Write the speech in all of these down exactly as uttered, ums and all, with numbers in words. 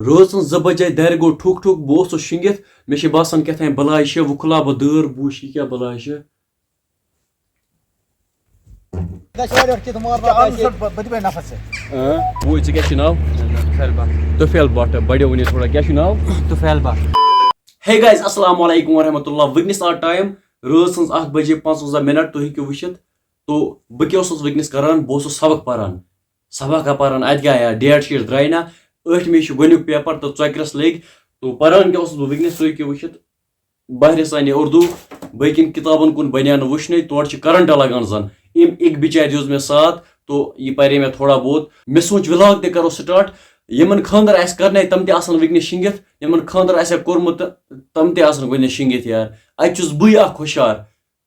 رٲژ ہٕنٛز زٕ بجے، دَرِ گوٚو ٹھُک ٹھُک، بہٕ اوسُس شِنٛگِتھ، مےٚ چھِ باسان کیٛاہ تام بَلاے چھِ، وۄنۍ کھُلاو بہٕ دٲر، بہٕ وٕچھِ یہِ کیٛاہ بَلاے چھِ۔ گژھِ اورٕ یورٕ کینٛہہ تہٕ مار بَلاے چھِ۔ بہٕ دِمے نفر ژےٚ۔ اۭں، بوے، ژٕ کیٛاہ چھُے ناو؟ طفیل بٹ۔ طفیل بٹ، بڑیو ؤنِو تھوڑا، کیٛاہ چھُے ناو؟ طفیل بٹ۔ Hey guys، السلام علیکم ورحمۃ اللہ۔ وٕنکیٚنَس آو ٹایم رٲژ ہٕنٛز اَکھ بجے پانٛژوَنٛزاہ منٹ، تُہۍ ہیٚکِو وٕچھِتھ۔ تو بہٕ کیٛاہ اوسُس وٕنکیٚنَس کران؟ بہٕ اوسُس سبق پران۔ سبق ہا پران، اَتہِ گٔیہ ڈیٹ شیٖٹ درٛاے نہ، ٲٹھمہِ چھُ گۄڈٕنیُک پیپر تہٕ ژۄکرَس لٔگۍ۔ تو پران کیٛاہ اوسُس بہٕ وٕنکیٚنَس، تُہۍ ہیٚکِو وٕچھِتھ۔ بحر ثانی اردو، باقین کتابن کُن بنیٛا نہٕ وٕچھنَے، تورٕ چھِ کرنٹ لگان زن۔ أمۍ أکۍ بِچارِ دیُت مےٚ ساتھ، تو یہِ پرے مےٚ تھوڑا بہت۔ مےٚ سوٗنٛچ vlog تہِ کرو start۔ یِمن خانٛدر آسہِ کرنے، تِم تہِ آسن وٕنکیٚنَس شِنٛگِتھ، یِمن خانٛدر آسہِ کوٚرمُت، تہٕ تِم تہِ آسن گۄڈٕنیتھ شِنٛگِتھ یار۔ اَتہِ چھُس بٕے اکھ ہُشار۔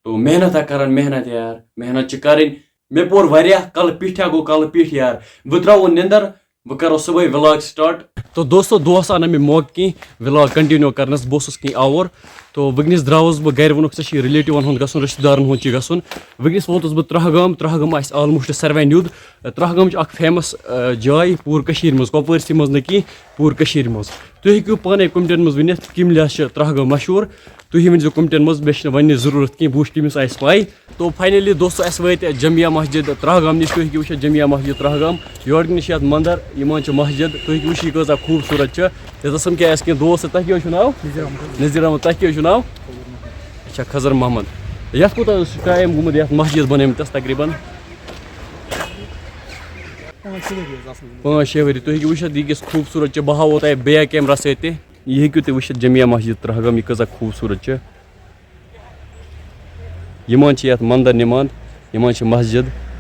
تو محنت ہا کران، محنت یار، محنت چھِ کرٕنۍ۔ مےٚ پوٚر واریاہ، کلہٕ پیٖٹھیا گوٚو، کلہٕ پیٖٹھ یار۔ بہٕ ترٛاوو نِندر، بہٕ کرو صُبحٲے vlog start۔ تو دوستو، دۄہس آو نہٕ مےٚ موقعہٕ کینٛہہ vlog continue کرنس، بہٕ اوسُس کینٛہہ آوُر۔ تو وٕنکیٚنس درٛاوُس بہٕ گرِ، ووٚنُکھ، "ژےٚ چھُے relative ہن ہُنٛد گژھُن، رشتہٕ دارن ہُنٛد چھُے گژھُن۔" وٕنکیٚنس ووتُس بہٕ ترٛہہ گام۔ ترٛہہ گام آسہِ almost ساروٕے نیُد۔ ترٛہہ گام چھِ اکھ famous، آ، جاے پوٗرٕ کٔشیٖرِ منٛز، کۄپوٲرسٕے منٛز نہٕ کینٛہہ، پوٗرٕ کٔشیٖرِ منٛز۔ تُہۍ ہیٚکِو پانے کوٚمٹن منٛز ؤنِتھ کمہِ لحاظ چھِ ترٛہہ گام مشہوٗر۔ تُہی ؤنۍ زیو کوٚمٹن منٛز، مےٚ چھِنہٕ وَننٕچ ضروٗرت کینٛہہ، بہٕ وٕچھٕ کٔمِس آسہِ پَے۔ تو finally دوستو، اَسہِ وٲتۍ جمعہ مسجد ترٛہہ گام نِش۔ تُہۍ ہیٚکِو وٕچھِتھ جمعہ مسجد ترٛہہ گام۔ یورٕ کِنۍ چھِ یَتھ مندر، یِمَن چھِ مسجد۔ تُہۍ ہیٚکِو وٕچھِتھ، یہِ کۭژاہ خوٗبصوٗرت چھِ۔ یَتھ سَمکھے اَسہِ کینٛہہ دوس۔ تۄہہِ کیٛاہ حظ چھُو ناو؟ نذیر احمد۔ نذیر احمد، تۄہہِ کیٛاہ حظ چھُو ناو؟ اچھا، خضر محمد۔ یَتھ کوٗتاہ حظ چھُ ٹایم گوٚمُت یَتھ مسجد بَنٲومٕتِس؟ تقریٖباً پانٛژھ شےٚ ؤری حظ آسَن گٔمٕتۍ۔ پانٛژھ شےٚ ؤری۔ تُہۍ ہیٚکِو وٕچھِتھ، یہِ کِژھ خوٗبصوٗرت چھِ۔ بہٕ ہاوو تۄہہِ بیک کیمرہ سۭتۍ تہِ۔ یہِ ہیٚکِو تُہۍ وٕچھِتھ، جمعہ مسجد ترٛہہ گام، یہِ کۭژاہ خوٗبصوٗرت چھِ۔ یِمَن چھِ یَتھ مندر نِماند، یِمَن چھِ مسجد۔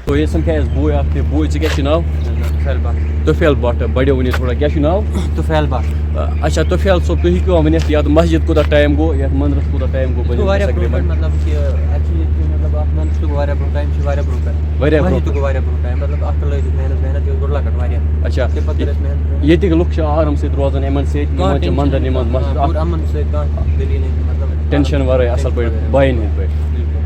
تو یہِ سَمکھے اَسہِ بوے اَکھ تہِ۔ بوے، ژےٚ کیٛاہ چھُے ناو؟ طفیل بٹ۔ طفیل بٹ، بڑیو ؤنِو تھوڑا، کیٛاہ چھُے ناو؟ طفیل بٹ۔ اچھا، طفیل صٲب، تُہۍ ہیٚکِوا ؤنِتھ، یَتھ مسجد کوٗتاہ ٹایم گوٚو، یَتھ مندرَس کوٗتاہ ٹایم گوٚو یہِ چھُ بَنیمٕتِس واریاہ برونٛہہ تقریٖباً؟ پٮ۪ٹھ، مطلب کہِ actually یہِ چھُ، مطلب، اَتھ مندرَس چھُ واریاہ برونٛہہ ٹایم، یہِ چھُ واریاہ برونٛہہ پٮ۪ٹھ۔ واریاہ مسجد برونٛہہ تہِ گوٚو واریاہ برونٛہہ ٹایم، مطلب، اَتھ تہِ لٲج اَسہِ محنت، محنت، یہِ اوس گۄڈٕ لۄکٕٹ واریاہ۔ اچھا، تَمہِ پَتہٕ کٔر اَسہِ محنت۔ ییٚتِکۍ لُکھ چھِ آرام سۭتۍ روزان یِمَن سۭتۍ، کانٛہہ یِمَن چھِ tension مندر چھُنہٕ، نِماز آ، مسجد اَکھ۔ پوٗرٕ اَمَن سۭتۍ کانٛہہ دٔلیٖل نہٕ، مطلب، tension ورٲے اَصٕل پٲٹھۍ، ورٲے۔ بایَن ہِنٛدۍ پٲٹھۍ۔ بِلکُل۔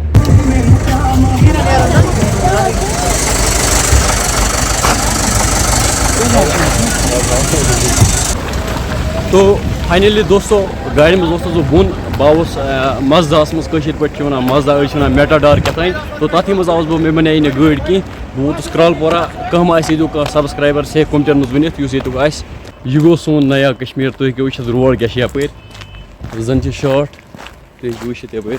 تو finally دوستو، گاڑِ منٛز ووتھُس بہٕ بۄن۔ بہٕ آوُس، آ، مزداہَس منٛز، کٲشِر پٲٹھۍ چھِ وَنان مزدا، أڑۍ چھِ وَنان میٹاڈار کیٛاہ تام۔ تو تَتھٕے منٛز آوُس بہٕ، مےٚ بَنے نہٕ گٲڑۍ کِہیٖنۍ۔ بہٕ ووتُس کرٛالپورہ۔ کانٛہہ ما آسہِ ییٚتیُک کانٛہہ subscriber، سُہ ہیٚکہِ کوٚمٹَن منٛز ؤنِتھ، یُس ییٚتیُک آسہِ۔ یہِ گوٚو سون نیا کشمیر۔ تُہۍ ہیٚکِو وٕچھِتھ روڈ کیٛاہ چھِ یَپٲرۍ۔ زَن چھِ شاٹ، تُہۍ ہیٚکِو وٕچھِتھ یَپٲرۍ۔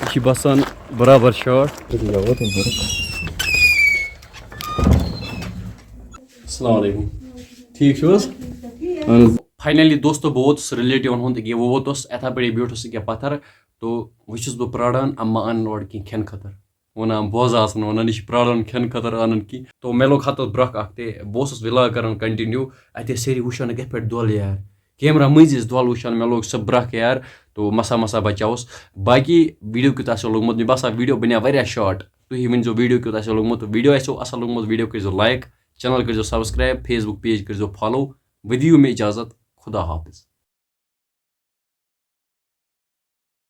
یہِ چھِ باسان برابر شاٹ۔ السلام علیکم۔ ٹھیٖک چھِو حظ؟ اہن حظ۔ Finally دوستو، بہٕ ووتُس relative ہُنٛد أکیٛاہ، بہٕ ووتُس یِتھے پٲٹھۍ بیوٗٹھُس أکیٛاہ پتھر۔ تو وۄنۍ چھُس بہٕ پرٛاران، اما اَنَن اورٕ کینٛہہ کھٮ۪نہٕ خٲطرٕ۔ وَنان بوزان آسان، وَنان یہِ چھِ پرٛاران کھٮ۪نہٕ خٲطرٕ اَنَن کینٛہہ۔ تو مےٚ لوٚگ ہَتَس برٛکھ اَکھ تہِ، بہٕ اوسُس vlog کران continue۔ اَتہِ ٲسۍ سٲری وٕچھان کِتھ پٲٹھۍ دۄل یار۔ کیمرہ مٔنٛزۍ ٲسۍ دۄل وٕچھان، مےٚ لوٚگ سُہ برٛکھ یار۔ تو مسا مسا بچاوُس۔ باقی video کیُتھ آسیو لوٚگمُت؟ مےٚ باسان video بنیو واریاہ short۔ تُہی ؤنۍزیو video کیُتھ آسیو لوٚگمُت۔ Video آسیو اصل لوٚگمُت، video کٔرۍزیو like، channel کٔرۍزیو subscribe، Facebook page کٔرۍزیو follow۔ ودِیِو مےٚ اجازت، خدا حافظ۔